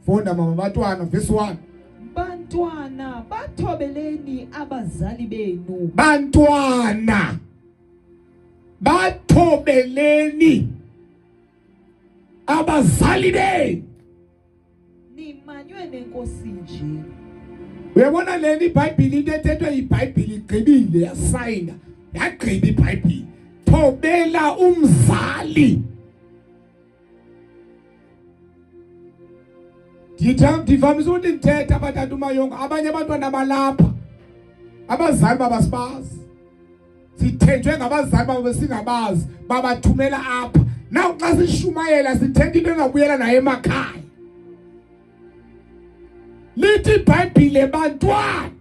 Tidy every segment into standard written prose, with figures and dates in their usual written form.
Funda mama, bantwana, verse 1. Bantwana, bathobeleni abazali benu. Bantwana, bathobeleni abazali benu. Nimanywe nenkosi nje. Uyabona leni iBhayibheli, into ethethwe iBhayibheli igqibile, yasayina, yagqiba iBhayibheli. Thobela umzali. Ndivamise ukuthi ndithetha abatata uMayongo, abanye abantwana balapha abazali babasibazi, sithenjwe ngabazali babo besingabazi, babathumela apha. Naw xa sishumayela sithetha into engabuyela nayo emakhaya. Lithi iBhayibhile, bantwana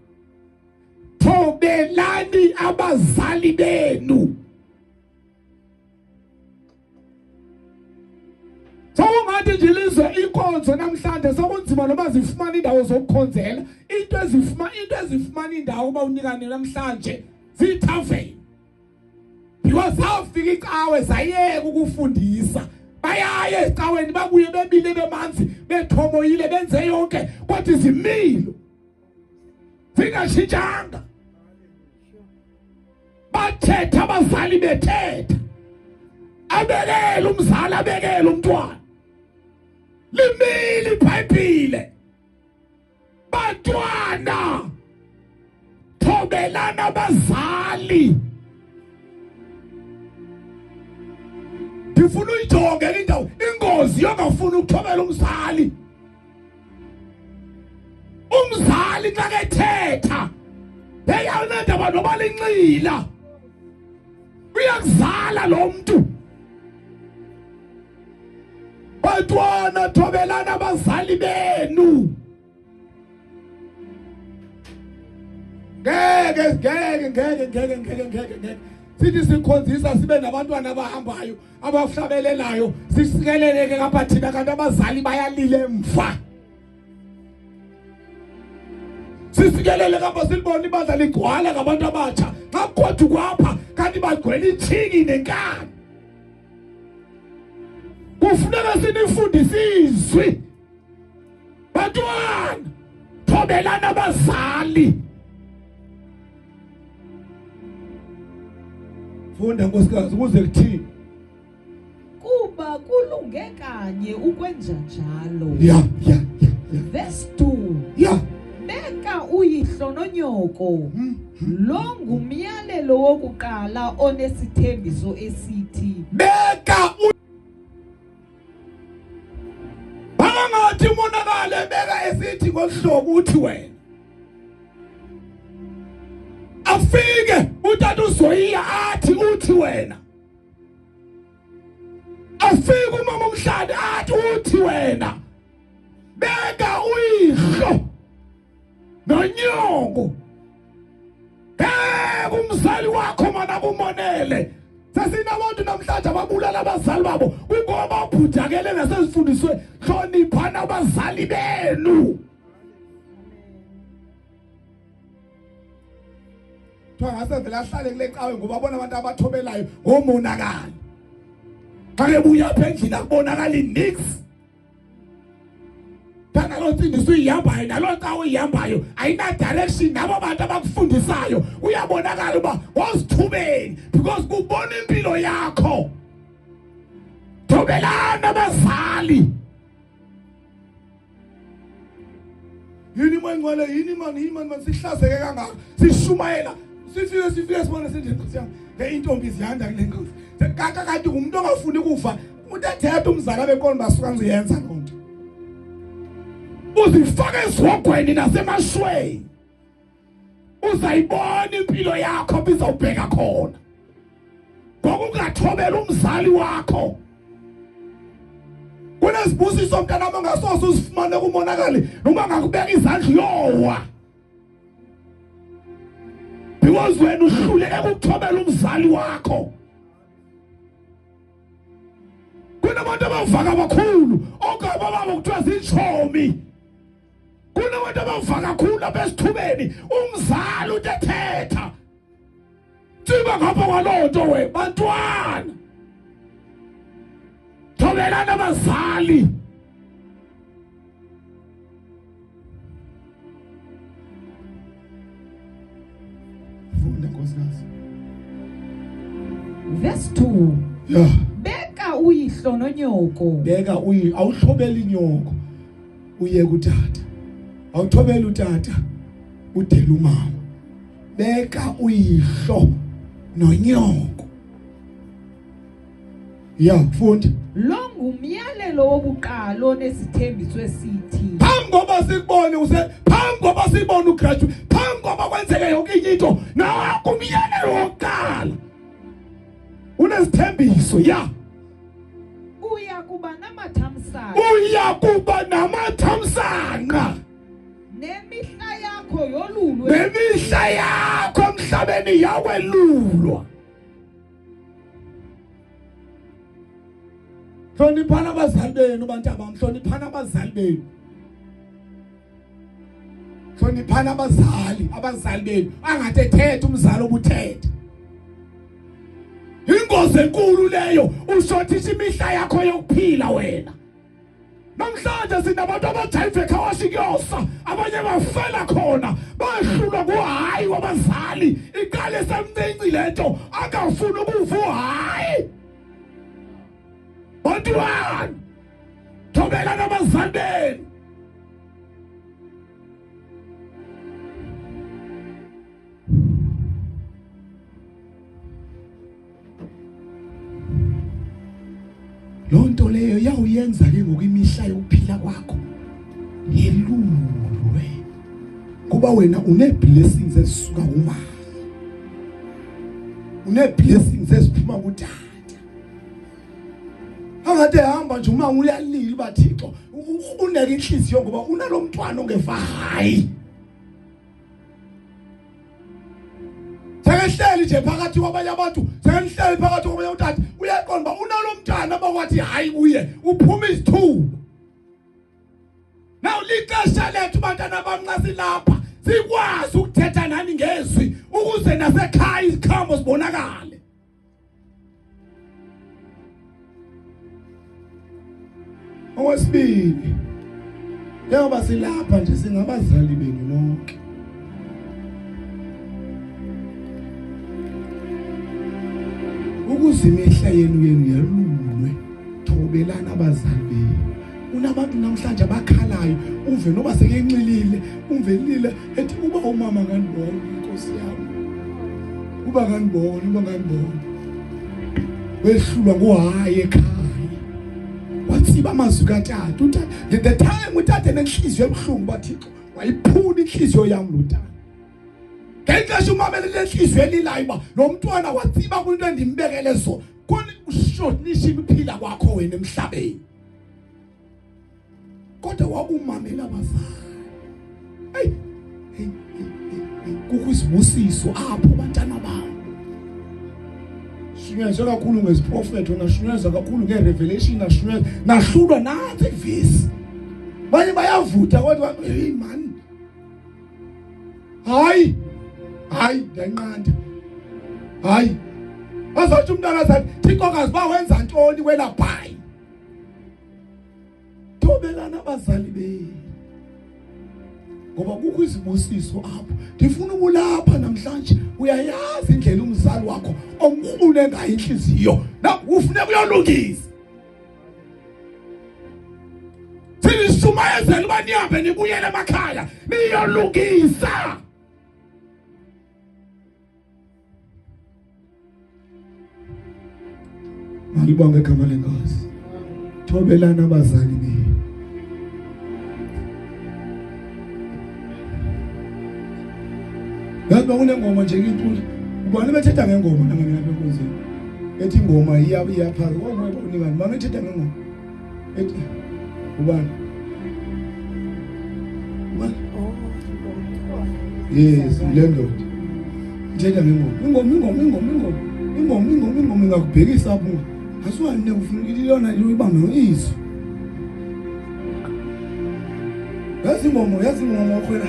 thobelani abazali benu. Sokungathi nje ilizwe inkonzo namhlanje sokunzima noma zifumana indawo zokukhonzela. Into ezifumana indawo uba unikane namhlanje ziyithaveni. Because zawufika icawe zayeka ukufundisa. Bayaye ecaweni babuye bebile bemanzi bethomoyile benze yonke, kodwa izimilo zingashintshanga. Bathetha abazali bethetha, abekele umzali, abekele umntwana. Limile iBhayibhile. Bantwana thobelana abazali. Ndifuna uyijonge indawo ingozi yongafuni ukuthobela umzali. Umzali xa kethetha eyawunendaba noba linxila, uyakuzala lo mntu. Bantwana thobelana abazali benu. Ngeke ngeke ngeke ngeke ngeke ngeke ngeke sithi sikhonzisa sibe nabantwana abahambayo abahlabelelayo, sisikeleleke ngapha thina kanti abazali bayalile emva. Sisikelele ngapha silibona ibandla ligcwala ngabantu abatsha, xa kukodwa kwapha kanti bagcwele ithiki nenkani. Kufuneka sinifundise izwi. Bantwana thobelana abazali. Funda nkosikazi ukuze kuthini. Kuba kulunge kanye ukwenza njalo. Ya ya ya. Verse 2. Ya. Beka uyihlo nonyoko. Lo ngumyalelo wokuqala onesithembiso esithi beka bangathi umonakale, beka esithi ngohlobo uthi wena. Afike utata uZoyiya athi uthi wena. Afike umama umhlali athi uthi wena. Beka uyihlo nonyoko. Beka umzali wakho mana kumonele. Sesinabantu namhlanje ababulala abazali babo kungoba ubhujakele nasezifundiswe. Hloniphana abazali benu. Kuthiwa ngase vele ahlale kule cawe ngoba abona abantu abathobelayo ngomonakalo. Xa kebuya apha endlini akubonakali nix. Naloo ntsindiso uyihambayo, naloo cawe uyihambayo ayina direction. Nabo bantu abakufundisayo uyabonakala uba wazithubeni because kubona impilo yakho. Thobelana abazali. Yini moyingcwele, yini mani, yini mani, sihlazeke kangaka sishumayela sifike sibone sinje nkosi yami le intombi ziyanda kule nkosi. Kaka kanti ngumuntu ongafuni ukufa, umuntu ethetha umzali abeqonda basuka ngiyenza loo nto. Uzifaka ezihogweni nasemashweni, uzayibona impilo yakho bizawubheka khona ngokungathobela umzali wakho. Kunezibusiso mntanami ongasoze uzifumane kumonakali noma ngakubeka izandla uyowa, because wena uhluleke ukuthobela umzali wakho. Kunabantu abavaka kakhulu ogaba babo kuthiwa ziitshomi. Kunabantu abavaka kakhulu abesithubeni, umzali utethetha tsiba ngapha kwaloo nto. We bantwana thobelana abazali. Funda nkosikazi. Verse 2. Yeah. Beka uyihlo nonyoko. Beka uyi awuhlobeli inyoko. Uye kutata. Awuthobeli utata. Udela umama. Beka uyihlo nonyoko. Ya, funda. Lo ngumyalelo wokuqala onesithembiso esithi Phambi koba sikubone use phambi koba sibone ugraduate, phambi koba kwenzeke yonke into, nawakho umyalelo wokuqala. Unesithembiso, ya. Uya kuba namathamsanqa. Uya kuba namathamsanqa. Nemihla yakho yolulwe. Nemihla yakho emhlabeni yakwelulwa. Hloniphana abazali benu bantu abam, hloniphana abazali benu. Hloniphana abazali, abazali benu. Angathi ethetha umzali obuthetha. Ingozi enkulu leyo, ushothisha imihla yakho yokuphila wena. Namhlanje sinabantu abajayive khawashi kuyosa, abanye bafela khona, bahlulwa nguhayi wabazali. Iqale semncinci lento, akafuni ukuva uhayi. Bantwana, thobela nabazali benu. Loo nto leyo yawuyenza ke ngoku imihla yokuphila kwakho yelulwe, kuba wena une-blessings ezisuka kumama, une-blessings eziphuma kutata. Angathi ehamba nje umama uyalila uba Thixo uneke inhliziyo ngoba unalo mntwana ongeva hayi. Sekehleli nje phakathi kwabanye abantu, sekehleli phakathi kwabanye utata, uyaqonda uba unalo mntwana abakwathi hayi kuye, uphuma izithuba. Now lixesha lethu bantwana bam xa silapha sikwazi ukuthetha nani ngezwi ukuze nasekhaya iziqhamo zibonakale. Okwesibili, njengoba silapha nje singabazali benu nonke. Ukuze imihla yenu yelulwe, thobelana abazali benu. Kunabantu namhlanje abakhalayo, uve noba sekenxilile, umvelile ethi uba umama ngandibona inkosi yami. Uba ngandibona, uba ngandibona. Wehlulwa nguhayi ekhaya. Watsiba amazwi katata. Utata, the time utata nenhliziyo ebuhlungu baThixo, wayiphula inhliziyo yami lo tata. Ngexesha umamele lenhliziyo elilayo uba lo mntwana watsiba kwinto endimbekele zona. Khona ushortnisha ukuphila kwakho wena emhlabeni. Kodwa wakumamela abazali. Hey, hey, hey, kukho isibusiso apho bantwana bam. Shunyezwe kakhulu ngeziprofetho, nashunyezwa kakhulu ngerevelation, nashunyezwa, nahlulwa nansi ivesi. Abanye bayavutha kodwa hey man. Hayi. Hayi, ndiyanqanda. Hayi. Azothi umntwana azathi Thixo kazi uba wenza ntoni kwela bhayi. Thobelana abazali benu. Ngoba kukho izibusiso apho. Ndifuna ukulapha namhlanje. Uyayazi indlela umzali wakho omkrune ngayo inhliziyo. Na ufuneka uyolungisa. Sinishumayezela uba nihambe nibuyele emakhaya niyolungisa. Malibonge igama leNkosi. Thobelana abazali benu. Yazi kunengoma nje ngicula. Ubani bethetha ngengoma nangani lapha enkonzweni. Ethi ingoma iyaphaka. Ngoba unikani mama ethetha ngengoma. Ethi ubani? Ubani? Yes, le ndoda. Ithetha ngengoma. Ingoma ingoma ingoma ingoma. Ingoma ingoma ingoma ingakubhekisa apho. Asiwane ufuna ilona ibambe izwi. Yazi ingoma, yazi ingoma okhwela.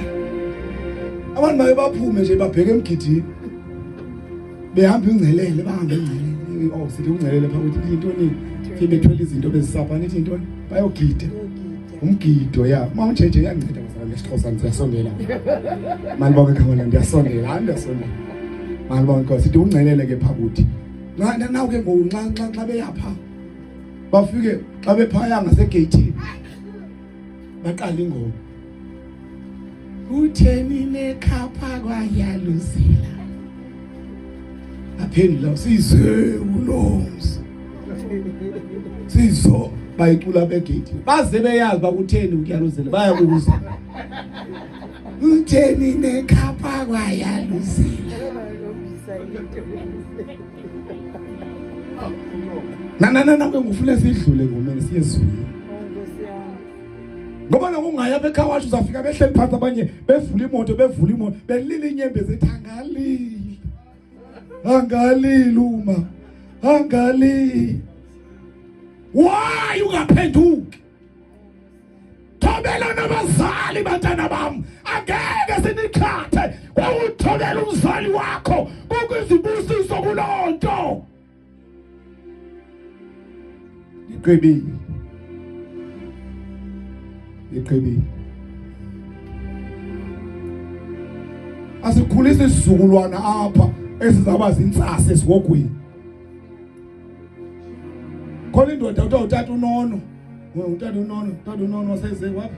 Abantu baye baphume nje babheke emgidini. Behamba ingcelele, bahamba ingcelele. Oh, sithi ungcelele pha uthi intoni? Fike bethwele izinto bezisapha nithi intoni? Bayogida. Umgido ya. Uma ujeje uyanceda bazalwane ngesixhosa ndiyasondela. Mali bonke khona ndiyasondela, hayi ndiyasondela. Malibonke sithi ungcelele ke pha kuthi. Nawu ke ngoku nxa beyapha bafike xa bephaya ngasegeyithini baqala ingoma. Utheni nekhapha kwayaluzila. Aphendula size ulomzi. Sizo bayicula begeyithini. Baze beyazi bakutheni ukuyaluzela bayakuza. Utheni nekhapha kwayaluzila. Na ke ngifuna sidlule ngomeni siye ezulwini. Ngoba nokungaya bekhawasha uzafika behleli phansi abanye bevula imoto belila inyembezi ethi angalili. Angalili uma. Angalili. Why ungaphenduki? Thobela nabazali bantwana bam. Angeke sinikhathe kwakuthobela umzali wakho kukuzibusiso kulonto. Iqebile. Iqebile. Asikhulise isizukulwana apha esizaba zintsase esihogweni. Khona indoda kuthiwa utata uNono. Utata uNono waseze wapi?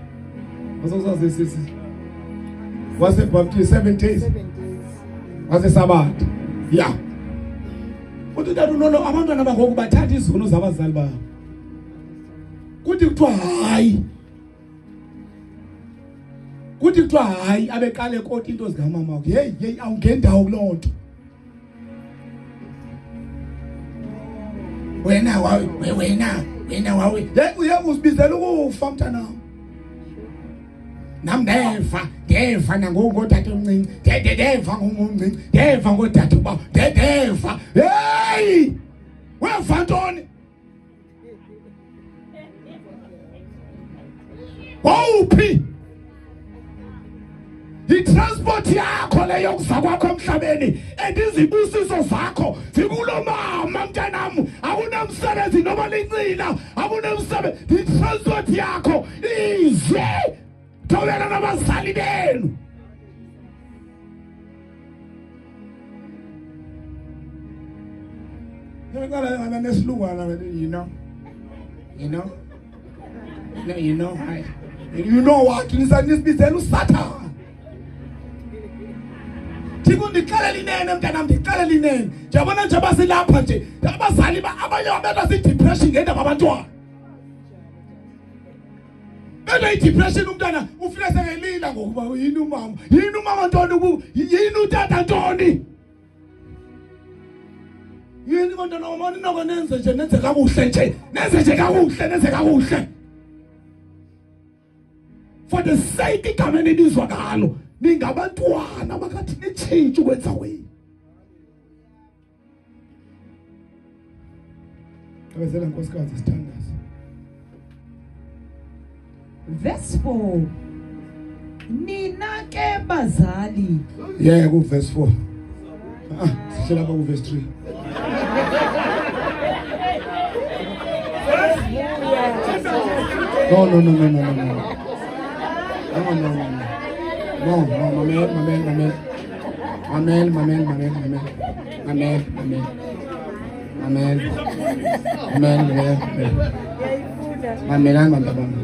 Wasezasisi. Wase Baptist 7 days. Wase Sabatha. Yeah. Uthi utata uNono abantwana bangoku bathatha izono zabazali babo. Kuthi kuthiwa hayi. Kuthi kuthiwa hayi abeqale koti into zikamama wakhe. Hey hey awungendawo kuloo nto. Wena wawe. Hey uzibizela ukufa mntanami. Nam ndeva nangoku ngotata omncinci. Ndeva ngomncinci. Ndeva ngotata uba. Ndeva. Hey! Weva ntoni? Wawuphi? I-transport yakho leyo yokuza kwakho emhlabeni and izibusiso zakho zikulo mama mntanam. Akunamsebenzi noma lincila, akunamsebenzi. I-transport yakho ize thobela nabazali benu. Ngicela nesilungwana you know. You know. You know, you know what? Nisibizela uSathane. Thiko ndixelela inene mntanam, ndixelela inene. Ndiyabona nje basilapha nje abazali abanye babetha si-depression ngendaba abantwana. Betha i-depression umntana ufike sekelila ngokuba yini umama? Yini umama ntoni? Yini utata ntoni? Yini bantwana mama ninoko nenze nje nenze kakuhle nje. Nenze nje kakuhle, nenze kakuhle. For the sake igama enibizwa ngalo ningabantwana bakathi nitshintshe ukwenza kwenu. Cabezela nkosikazi sithandaze. Verse 4. Nina ke bazali. Yeah, ku verse 4. Sihlela lapha ku verse 3. No. No, mamel. Mamel. Mamelani bantu bami.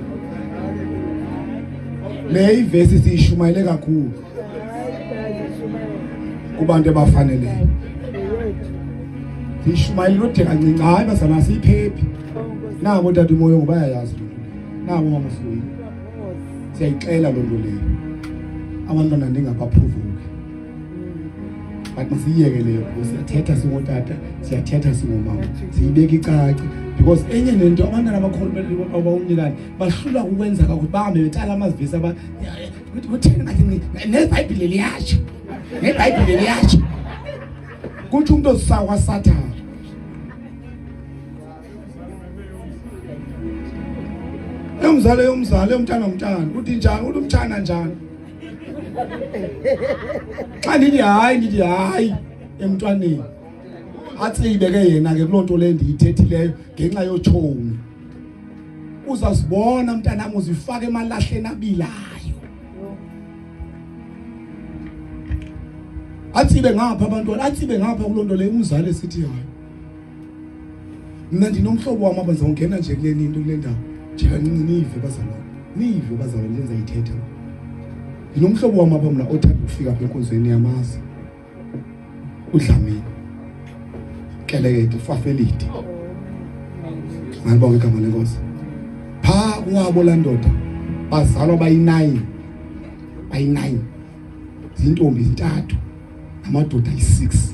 Le ivesi siyishumayele kakhulu kubantu abafaneleyo. Siyishumayele lode kancinci, hayi bazana siyiphephi. Nabo tata umoya ngobayayazi loo nto. Nabo mama Siloyi. Siyayixela loo nto leyo. Abantwana ndingabaprovoke. But masiyeke leyo, siyathetha singotata, siyathetha singomama. Siyibeka icace because enye nento abantwana abakhona abawunikani bahlulwa ukwenza kakuthi bahambe betsala amavesi aba kutheni ngathi neBhayibhile liyatsho. NeBhayibhile liyatsho. Kuthi umuntu ozisakwa Sathane. Yomzali umntana umntana uthi njani uthi umtshana njani. Xa ndithi hayi emntwaneni. Atsibe ke yena ke kuloo nto le ndiyithethileyo ngenxa yotshomi. Uzazibona mntanam uzifaka emalahleni abilayo. Atsibe ngapha abantwana, atsibe ngapha kuloo nto leyo, umzali esithi hayi. Mna ndinomhlobo wam apha, ndizawungena nje kule nto, kule ndawo nje kancinci, niyive bazalwane, niyive bazalwane le ndizayithetha. Ndinomhlobo wam apha mna othanda ukufika apha enkonzweni yamazi, uDlamini Kelekete Fafelide, malibonge igama lenkosi. Phaa kuwabo laa ndoda bazalwa bayi-9, bayi-9, zintombi zintathu namadoda ayi-6.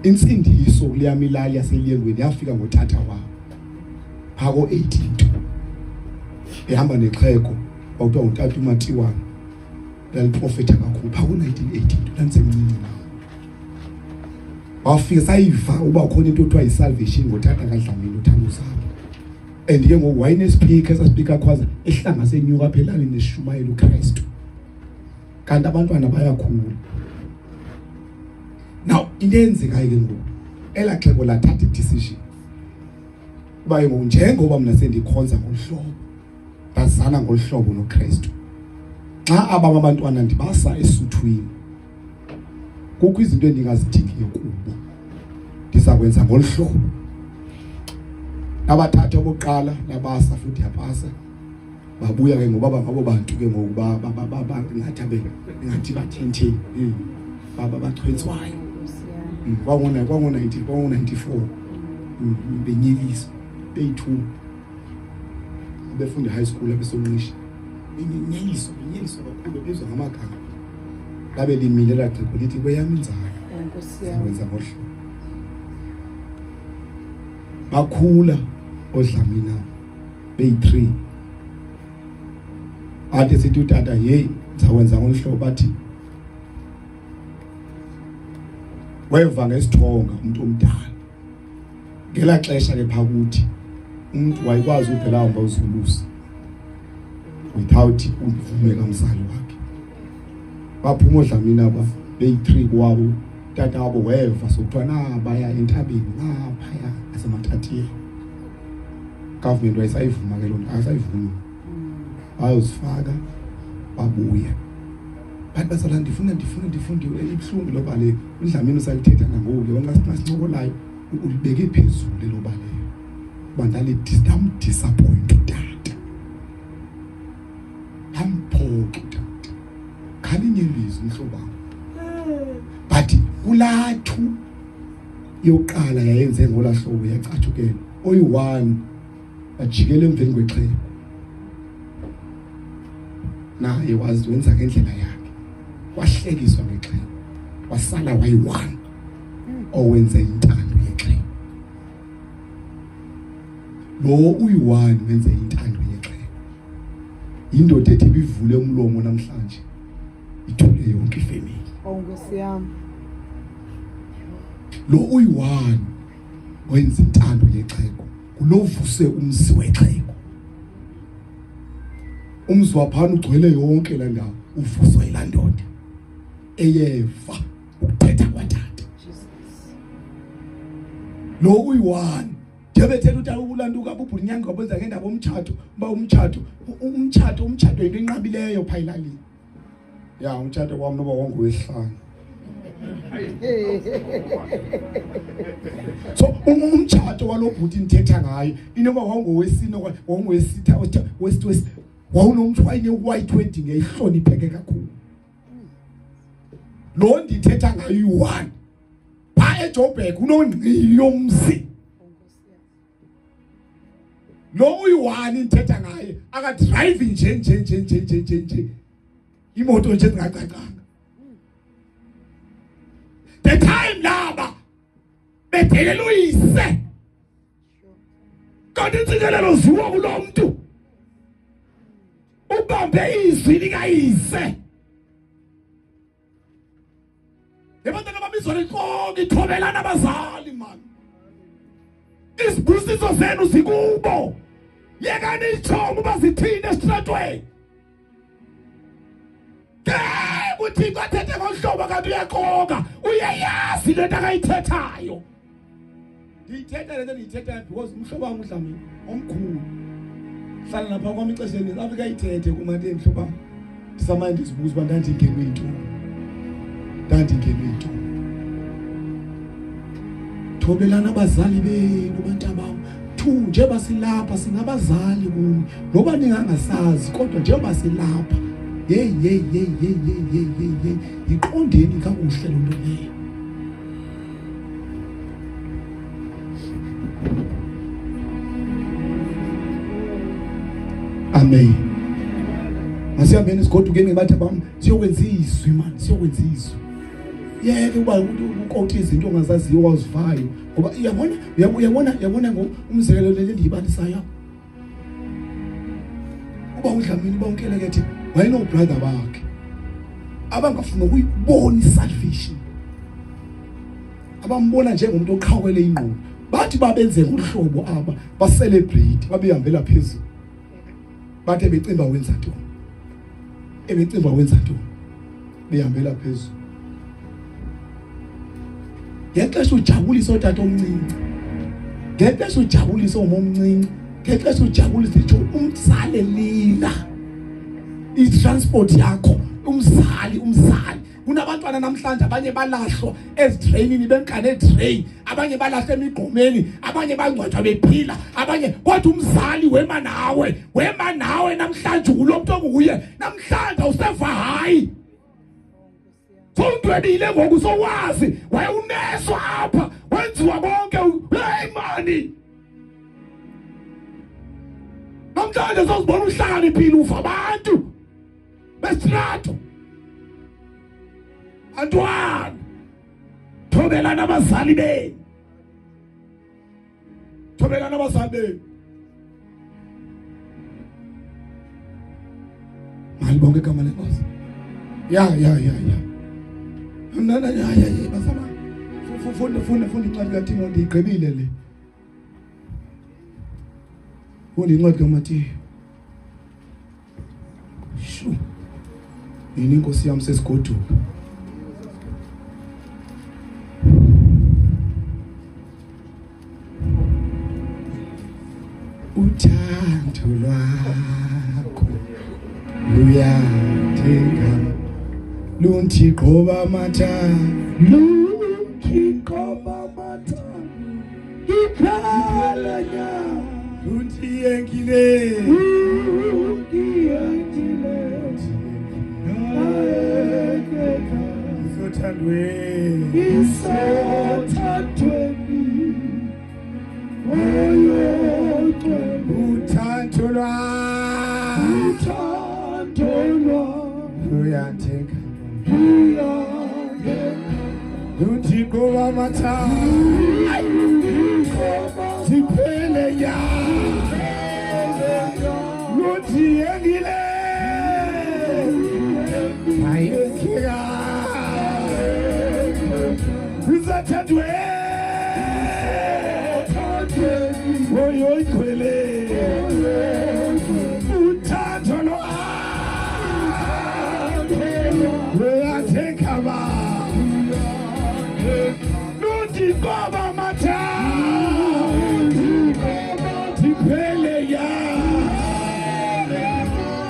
Insindiso kuleya milali yaseliyengweni yafika ngotata wabo phaa ko-82, ehamba nexhego kwakuthiwa ngutata uMatiwana, laliprofetha kakhulu phaa ko-1982, ndandisemncinci nawo. Wafika sayiva uba khona into ekuthiwa yi-salvation ngotata kaDlamini uthanda usapho. And ke ngoku wayenespeaker, esa speaker khwaza ehlanga senyuka apha elalini eshumayela uKristu, kanti abantwana bayakhula. Now into eyenzekayo ke ngoku, elaa xhego lathatha i-decision uba ke ngoku njengoba mna sendikhonza ngolu hlobo, ndazana ngolu hlobo noKristu, xa abam abantwana ndibasa esuthwini, kukho izinto endingazidingiyo kubo, ndiza kwenza ngolu hlobo. Nabathatha okokuqala nabasa futhi yapasa, babuya ke ngoba ngabo bantu ke ngoku ngathi abe ngathi bathenthe, bachwetswayo. Kwango-94, benyekiswa beyi-2, befunda high school abesonqisha, benyenyiswa, benyenyiswa kakhulu, bebizwa ngamagama. Labe limile lagxeko lithi kweyam inzala wenza ngohlobo. Bakhula oDlamini beyi-3, athi sithi utata hey ndizakwenza ngolu hlobo, bathi weva ngesithonga umuntu omdala. Ngelaa xesha ke phaa kuthi umuntu wayekwazi uphela hamba uzulusa without imvume kamzali wakhe. Baphuma oDlamini aba beyi-3 kwabo, tata wabo weva sokuthiwa nabaya entabeni ngaphaya aseMatatiya. Government wayesayivuma ke loo nto, akasayivumi. Bayozifaka babuya. Bathi bazalwane, ndifuna, ndifuna, ndifuna, ibuhlungu loo bale. UDlamini usalithetha nangoku, le nto sincokolayo, ulibeke phezulu lelo bale. Uba ndamdisappoint utata, ndamphoxa utata, khalinye ilizwi mhlobo wam. But kulaa two yokuqala yayenze ngolaa hlobo, yacatshukela oyi-1 wajikela emveni kwexhego, naye wazi wenza ngendlela yakhe, wahlekiswa ngexhego, wasala wayi-1 owenze intando yexhego. Lo uyi-1 wenze intando yexhego, yindoda ethi ibivule umlomo namhlanje ithule yonke ifamily. Oh Nkosi yami. Lo uyi-1 wenza intando yexhego, kulovuse umzi wexhego. Umzi waphana ugcwele yonke la ndawo, uvuswa yilaa ndoda eyeva ukuthetha kwatata. Lo uyi-1 njebethetha uthi ulantuka bubhulinyanga wabenza ngendaba omtshato, uba umtshato, umtshato, umtshato yinto enqabileyo phaa elalini. Ya, umtshato wam noba wongowesihlanu. So umtshato walo bhuti ndithetha ngayo inoba wawungowesine, wawungowesitha, wawunomntu wayene-white wedding yayihlonipheke kakhulu. Lo ndithetha ngayo uyi-1 phaa eJoburg unongqili yomzi. Lo uyi-1 ndithetha ngaye akadrayivi nje nje nje nje nje nje nje imoto nje ezingacacanga. The time laba bedelela uyise, kanti intsikelelo ziwa kulo mntu ubambe izwi likayise. Ebantwana babizwa lixoki, thobelana abazali man. Izibusiso zenu zikubo. Yekani itshomo uba zithini esitratweni. Ke uThixo athethe ngohlobo kanti uyaxoka, uyayazi le nto akayithethayo. Ndiyithetha le nto ndiyithethayo because umhlobo wam uDlamini omkhulu hlala napha kwam ixesha elininzi, afike ayithethe kum athi, mhlobo wam, ndisamane ndizibuza uba ndandingenwe yintoni. Ndandingenwe yintoni? Thobelana abazali benu bantabam. Thu njengoba silapha singabazali kuni noba ningangasazi kodwa njengoba silapha yeyi yeyi yeyi yeyi yeyi yeyi yeyi yeyi yiqondeni kakuhle loo nto leyo. Amen. Masihambeni sigodukeni bathi bam siyokwenza izwi mani siyokwenza izwi. Yeke uba ukoti izinto ongazaziyo wazivayo ngoba uyabona uyabona uyabona ngo umzekelo leli ndiyibalisayo. Uba uDlamini uba uNkelekethe wayenobrother bakhe abangafuni ukuyibona isalvation. Abambona njengomuntu oqhawele ingqondo. Bathi babenze ngohlobo aba ba celebrate babehambela phezulu. Bathe becimba wenza ntoni? Ebecimba wenza ntoni? Behambela phezulu. Ngexesha ujabulisa otata omncinci. Ngexesha ujabulisa omama omncinci. Ngexesha ujabulisa itsho umzali lila. I-transport yakho umzali umzali kunabantwana namhlanje abanye balahlwa ezitreyinini bemka neetrain abanye balahlwa emigqomeni abanye bangcwatshwa bephila abanye kodwa umzali wema nawe wema nawe namhlanje ngulo mntu onguye namhlanje awuseva hayi sowundwebile ngoku sowazi wayewuneswa apha wenziwa konke heyi mani namhlanje sozibona uhlakaniphile uva abantu besitrato antwana thobelana abazali benu thobelana abazali benu malibonke igama lenkosi ya ya ya ya mna ya ya ya bazalwane funda funda funda incwadi kaTimothy ndiyigqibile le funda incwadi kaMateyu Shu. Yini inkosi yami sesigoduka. Uthando lwakho luyathenga lunthi qoba matha lunthi qoba matha Iphala nya Untiyengile Untiyengile Isothandweni Isothandweni Oyocwele Uthando lwakho Uthando lwakho Luyathenga Luyathenga Uthixo wamathanda Siphele nya Luthiyengile Ayekeka Isathandwe Oyoyigcwele Uthando lwakho Luyathekaba Luthi qoba matha Siphele ya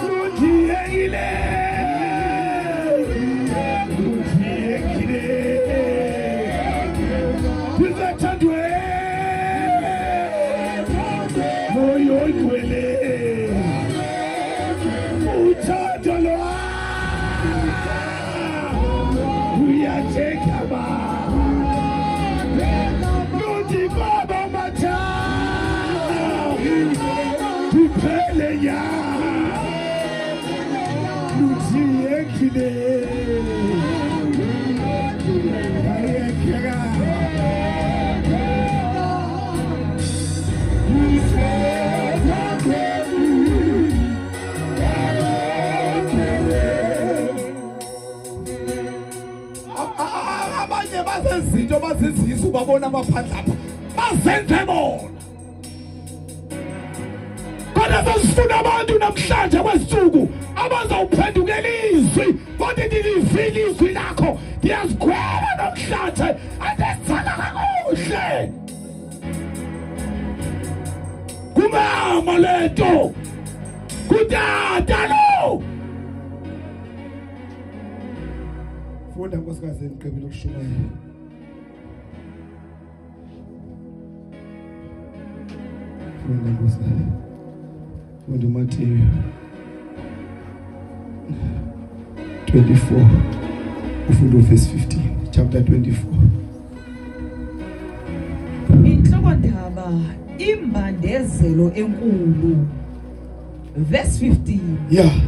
Luthi yekile Luthi yekile Sizathandwe Moyo oyigcwele Uthando lwakho Uyatheka ba Luthi baba matha Siphele ya Luthi yekile Ayekeka Abanye bazezinto bazizisu babona amaphandle apha bazenze bona kodwa sesifuna abantu namhlanje kwesisuku abazawuphendukela izwi kodwa ndilivile izwi lakho ndiyazigweba namhlanje andizala kakuhle kumama lento kutata lo. Funda nkosikazi, ndigqibile ukushumayela. Funda nkosikazi. Funda uMateyu 24. Ufunda uverse 15, chapter 24. Inhlokondaba imbandezelo enkulu. Verse 15. Yeah.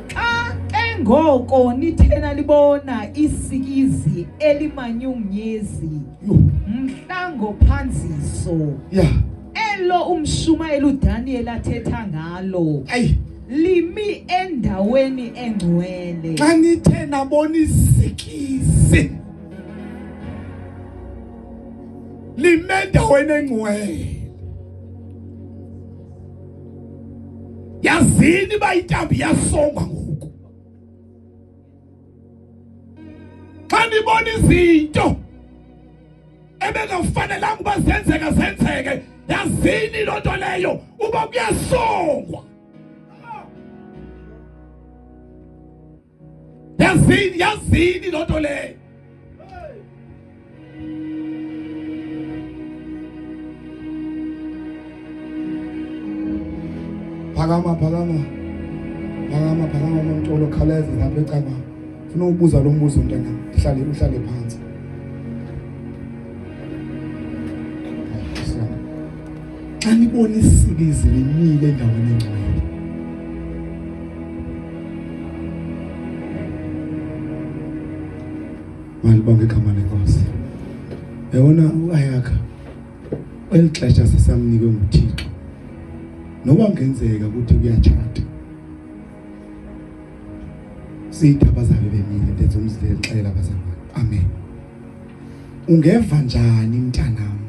Xa ke ngoko nithe nalibona isikizi elimanyumnyezi Yo. mhla ngophanziso Yeah. elo umshumayeli uDaniel athetha ngalo Ayi, limi endaweni engcwele. Xa nithe nabona isikizi lime endaweni engcwele, yazini uba intambi iyasongwa ngoku. Xa nibona izinto ebengafanelanga uba zenzeka zenzeke, yazini loo nto leyo uba kuyasongwa. Yazini, yazini loo nto leyo. Phakama, phakama, phakama, phakama, Mamtolo, khawuleza lapha ecaleni. Funa ukubuza lo mbuzo mntanam, uhlale, uhlale phantsi. Xa nibona isikizi limile endaweni engcwele, malibonge igama lenkosi. Yabona uAyakha eli xesha sesamnikwe nguThixo, noba kungenzeka ukuthi kuyatshata, sithi abazabe bemile, ndenza umzilelo, xelela abazalwane. Amen. Ungeva njani mntanam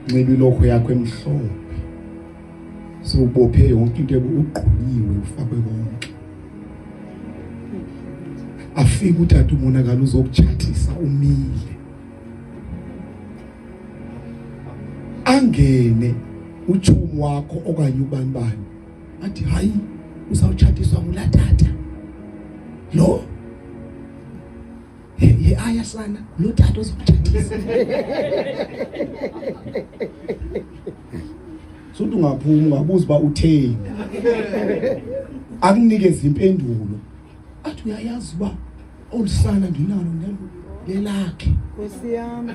nxiba ilokho yakho emhlophe, sewubophe yonke into, ugqunyiwe, ufakwe konke, afike utata umonakalo uzokutshatisa umile, angene utshomi wakho okanye ubani bani athi hayi, uzawutshatiswa ngulaa tata lo, ye aya sana lo tata ozokutshatisa. Suthi ungaphuma ungabuza uba utheni, akunikeze impendulo, athi uyayazi uba olu sana ndinalo lelakhe. Nkosi yami.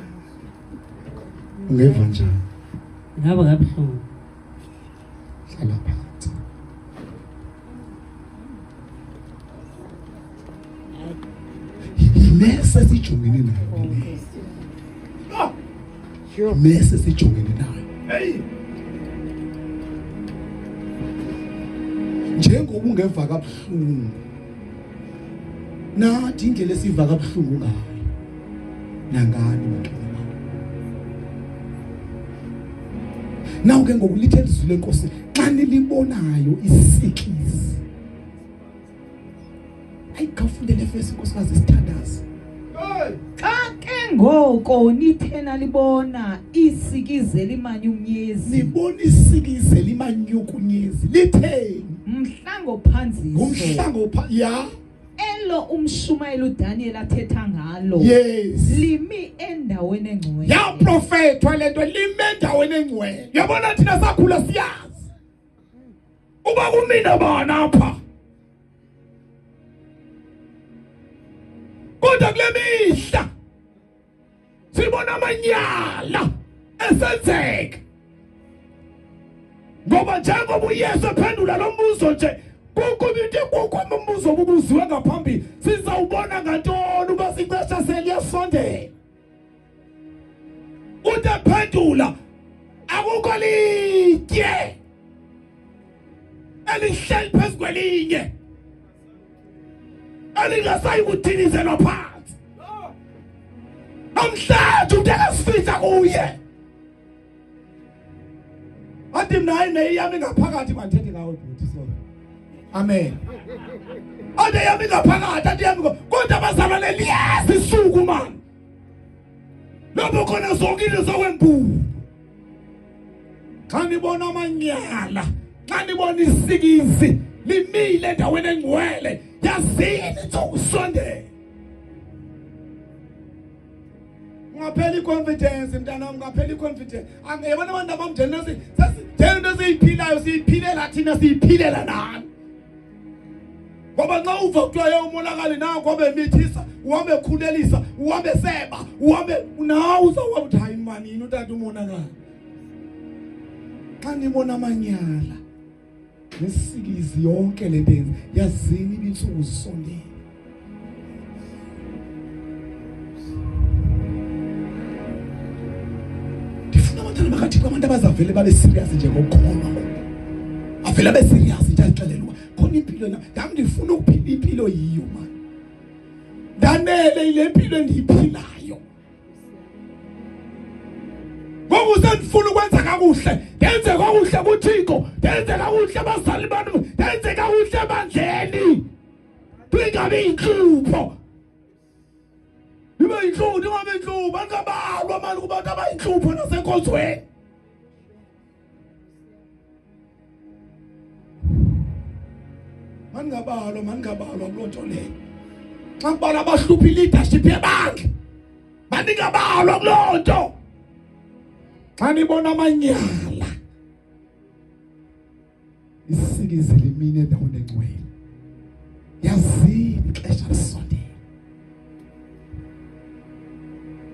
Ungeva njani? Ngaba kabuhlungu. Hlala phansi. Yimese sijongene nayo le. Mese sijongene nayo. Hey. Njengoba ungeva kabuhlungu, nathi indlela esiva kabuhlungu ngayo nangani bantwana. Nawu ke ngoku lithe ilizwi lenkosi, xa nilibonayo isikizi. Hayi, khawufunde le vesi nkosikazi, sithandaze. Xa ke ngoko nithe nalibona isikizi elimanyumnyezi, nibona isikizi elimanyukunyezi, litheni? Mhla ngophanziso. Ngumhla ngopha, ya. Elo umshumayeli uDaniel athetha ngalo. Yes. Limi endaweni engcwele. Yaprofethwa le nto, limi endaweni engcwele. Yabona thina sakhula siyazi uba kumina bani apha, kodwa kule mihla sibona amanyala esenzeka, ngoba njengoba uYesu ephendula lo mbuzo nje, kukho into, kukho umbuzo obubuziwe ngaphambili, sizawubona ngantoni uba ixesha seliyasondela? Uthi ephendula, akukho litye elihleli phezu kwelinye elingasayi kudilizelwa phansi. Namhlanje umuntu akasifihla kuye, athi mna hayi, neyami ngaphakathi, mandithethe ngawe bhuti, sorry. Amen. Athi yami ngaphakathi, athi yami, kodwa abazalwane liyeza isuku man, lapho khona zonke into zokwembulo. Xa nibona amanyala, xa nibona isikizi limile endaweni engcwele, yazini intsuku isondele. Ungaphela i-confidence mntana wam, ungaphela i-confidence. Yabona abantu abamjena njengento esiyiphilayo siyiphilela thina, siyiphilela nani. Ngoba nxa uva kuthiwa ye umonakali nanku wabe mithisa, uhambe ekhulelisa, uhambe seba, uhambe nawe uzawuhamba uthi hayi manini utata umonakali. Xa nibona amanyala nesikizi yonke le nto yenza, yazini uba iintsuku zisondele. Ndifuna abantwana bakaThixo, abantu abazavele babe serious nje ngokukholwa ngoku. Avele abe serious nje azixelele uba khona impilo na. Ndam ndifuna ukuphila impilo yiyo mani. Ndanele yile mpilo endiyiphilayo. Ngoku sendifuna ukwenza kakuhle, ndenze kakuhle kuThixo, ndenze kakuhle abazali bam, ndenze kakuhle ebandleni. Ndingabi yintlupho. Ndibe yintlupho, ndingabi yintlupho, andingabalwa mani kubantu abayintlupho nasenkonzweni. Mandingabalwa, mandingabalwa kuloo nto leyo. Xa kubalwa abahlupha i-leadership yebandla, mandingabalwa kuloo nto. Xa nibona amanyala, isikizile imini endaweni engcwele, yazini ixesha lisondele.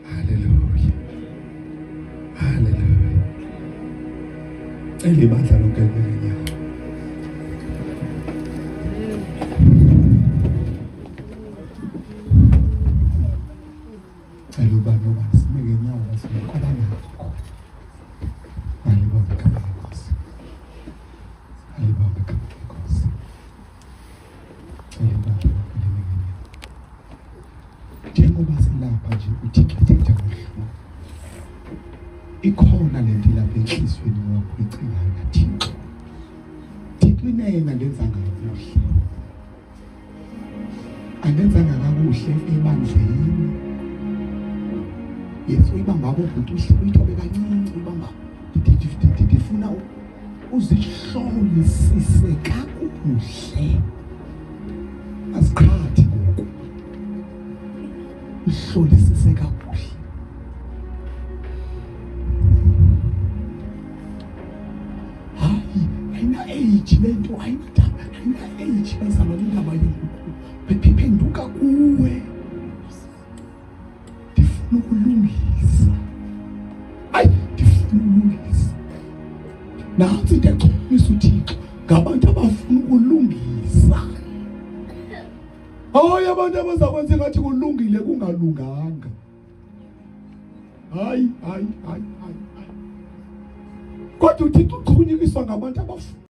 Haleluya, haleluya. Cela ibandla lonke lime ngeenyawo. Cela uba noba sime ngeenyawo kwabanakho. Alibonge igama leNkosi. Alibonge igama leNkosi. Cela ibandla lonke lime ngeenyawo. Njengoba silapha nje uThixo ethetha ngohlobo, ikhona le nto ilapha entliziyweni wakho uyicingayo naThixo. Thixo inene andenzanga kakuhle, andenzanga kakuhle ebandleni. Yesu uyibamba bobhuti, uyithobe kancinci, uyibamba. Ndifuna uzihlolisise kakuhle, aziqhathi ngoku, uhlolisise kakuhle. Hayi, ayina age le nto, ayinadaba, ayina age bazalwane indaba yenguqu. Phenduka kuwe. Ndifuna ukulungisa. Hayi, ndifuna ukulungisa. Nantsi into exhomisa uThixo ngabantu abafuna ukulungisa. Hayi, abantu abazakwenza ngathi kulungile kungalunganga. Hayi, hayi, hayi, hayi, hayi. Kodwa uThixo uchunyukiswa ngabantu abafuna.